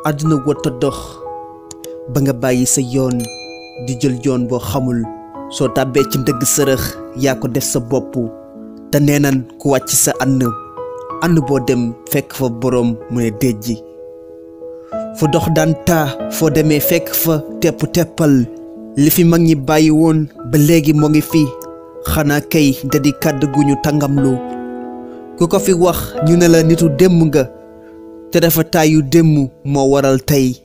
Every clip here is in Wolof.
àdduna wërta dox ba nga bàyyi sa yoon di jël yoon boo xamul soo tàbbee ci ndëgg sërëx yaa ko def sa bopp te neenan ku wàcc sa ànd boo dem fekk fa boroom mu ne déej ji fu dox daan taa foo demee fekk fa teppal li fi mag ñi bàyyi woon ba léegi moo ngi fi xanaa kay da di kàddu gu ñu tàngamlu ku ko fi wax ñu ne la nitu démb nga te dafa taayu démb moo waral tey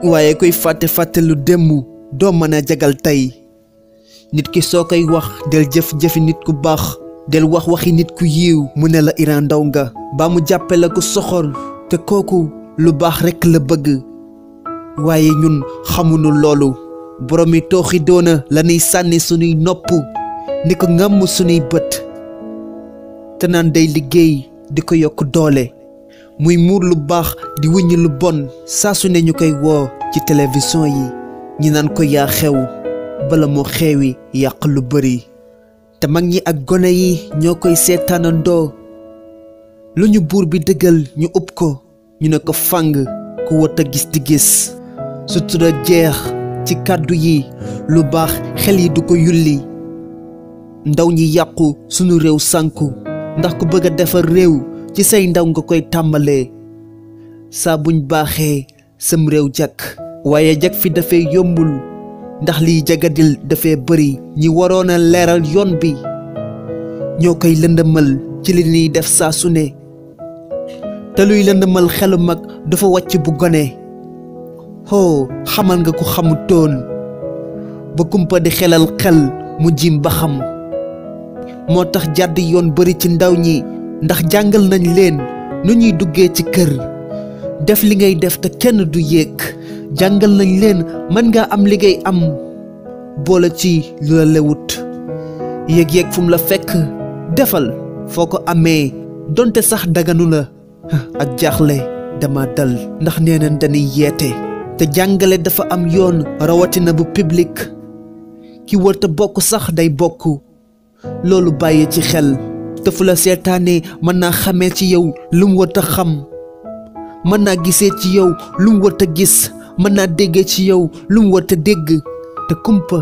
waaye kuy fàtte lu démb doo mën a jagal tey nit ki soo koy wax del jëf-jëfi nit ku baax del wax waxi nit ku yiiw mu ne la Iran Ndao nga ba mu jàppe la ku soxor te kooku lu baax rekk la bëgg waaye ñun xamuñu loolu boromi tooxi doona la ñuy sànni sunuy nopp ni ko ngàmm sunuy bët te naan day liggéey di ko yokk doole muy muur lu baax di wuññi lu bon saa su ne ñu koy woo ci télévision yi ñi naan ko yaa xew bala moo xewi yàq lu bari te mag ñi ak gone yi ñoo koy seetaanandoo lu ñu buur bi dëggal ñu ub ko ñu ne ko fàng ku wët a gis di gis sutura jeex ci kàddu yi lu baax xel yi du ko yulli ndaw ñi yàqu sunu réew sànku ndax ku bëgg a defar réew ci say ndaw nga koy tàmbalee saa buñ baaxee sam réew jak waaye jak fi dafay yombul ndax liy jagadil dafay bëri ñi waroon a leeral yoon bi ñoo koy lëndëmal ci li ñuy def saa su ne te luy lëndëmal xelu mag dafa wàcc bu gone hoo xamal nga ko xamutoon ba kumpa di xelal xel mu jim ba xam moo tax jàdd yoon bari ci ndaw ñi ndax jàngal nañ leen nu ñuy duggee ci kër def li ngay def te kenn du yéeg jàngal nañ leen mën nga am li ngay am boole ci lu la lewut yéeg-yéeg fu mu la fekk defal foo ko amee donte sax daganu la ak jaaxle dama dal ndax nee nañ dañuy yeete te jàngale dafa am yoon rawatina bu public ki wërta bokk sax day bokk loolu bàyyi ci xel te fu la seetaanee mën naa xamee ci yow lu mu wërta xam mën naa gisee ci yow lu mu wërta gis mën naa déggee ci yow lu mu wërta dégg te kumpa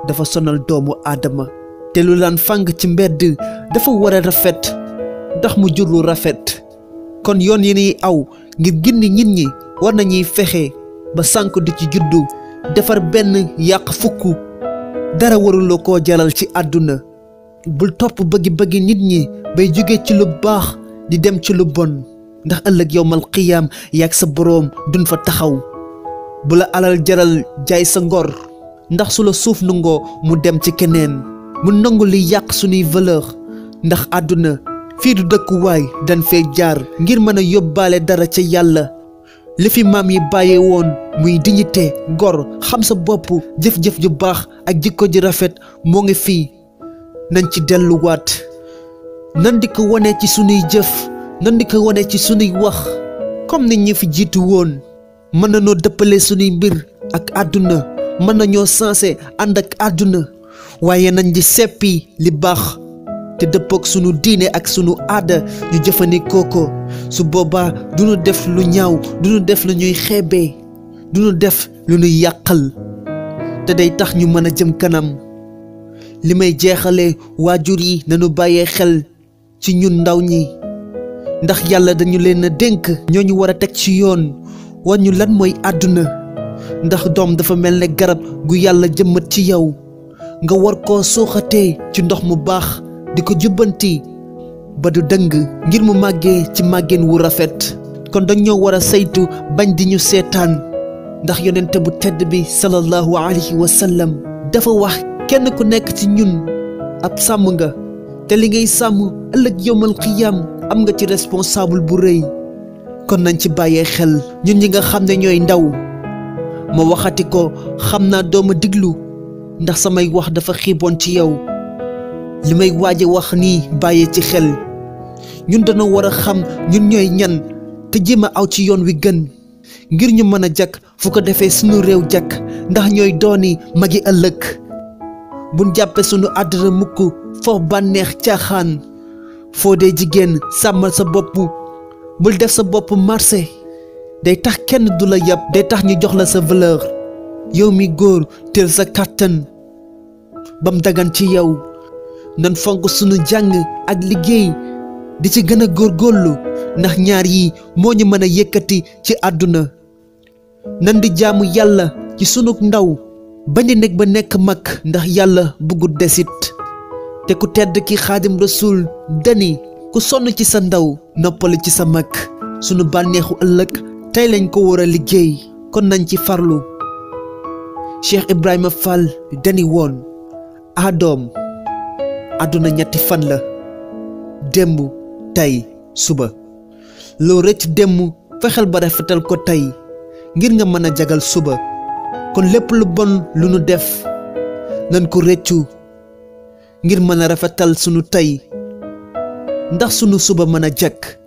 dafa sonal doomu aadama te lu laan fàng ci mbedd dafa war a rafet ndax mu jur lu rafet kon yoon yi ñuy aw ngir gindi nit ñi war nañuy fexe ba sànk du ci juddu defar benn yàq fukk dara waruloo koo jaral ci àdduna bul topp bëggi-bëggi nit ñi bay jóge ci lu baax di dem ci lu bon ndax ëllëg yowmal qiyaam yaag sa boroom duñ fa taxaw bu la alal jaral jaay sa ngor ndax su la suuf nangoo mu dem ci keneen mu nangu li yàq sunuy valeur ndax àdduna fii du dëkkuwaay dañ fee jaar ngir mën a yóbbaale dara ca yàlla li fi maam yi bàyyee woon muy dignité gor xam sa bopp jëf-jëf ju baax ak jikko ji rafet moo ngi fii nañ ci delluwaat nan di ko wone ci sunuy jëf nan di ko wone ci sunuy wax comme nit ñi fi jiitu woon mën nañoo dëppale sunuy mbir ak àdduna mën nañoo sensé ànd ak àdduna waaye nañ di seppi li baax te dëppook sunu diine ak sunu aada ñu jëfandikoo ko su boobaa duñu def lu ñaaw duñu def lu ñuy xeebee duñu def lu ñuy yàqal te day tax ñu mën a jëm kanam li may jeexale waajur yi nañu bàyyee xel ci ñun ndaw ñi ndax yàlla dañu leen a dénk ñoo ñu war a teg ci yoon wan ñu lan mooy àdduna ndax doom dafa mel ne garab gu yàlla jëmmat ci yow nga war koo suuxatee ci ndox mu baax di ko jubbanti ba du dëng ngir mu màggee ci màggeen wu rafet kon dañoo war a saytu bañ di ñu seetaan ndax yonente bu tedd bi sallallahu alayhi wa sallam dafa wax kenn ku nekk ci ñun ab sàmm nga te li ngay sàmm ëllëg yowmal qiyaam am nga ci responsable bu rëy kon nañ ci bàyyee xel ñun ñi nga xam ne ñooy ndaw ma waxati ko xam naa dooma diglu ndax samay wax dafa xiiboon ci yow li may waaje wax nii bàyyee ci xel ñun dañoo war a xam ñun ñooy ñan te jéem a aw ci yoon wi gën ngir ñu mën a jak fu ko defee sunu réew jak ndax ñooy dooni magi ëllëg buñ jàppe sunu àddina mukk foofu bànneex caaxaan foo dee jigéen sàmmal sa bopp bul def sa bopp marché day tax kenn du la yab, day tax ñu jox la sa valeur. yow mi góor teel sa kàttan bam dagan ci yow. nan fonk sunu jàng ak liggéey di ci gën a góorgóorlu ndax ñaar yi moo ñu mën a yëkkati ci àdduna. nan di jaamu yàlla ci sunu ndaw bañ a nekk ba nekk mag ndax yàlla bëggut desit. te ku tedd ki xaadim rasul dani ku sonn ci sa ndaw noppali ci sa mag. sunu bànneexu ëllëg tey lañ ko war a liggéey kon nañ ci farlu. Cheikh Ibrahima Fall dani woon adoom àdduna ñetti fan la, démb tey suba. loo rëcc démb fexeel ba rafetal ko tey ngir nga mën a jagal suba. kon lépp lu bon lu nu def nan ko rëccu ngir mën a rafetal sunu tey ndax sunu suba mën a jekk.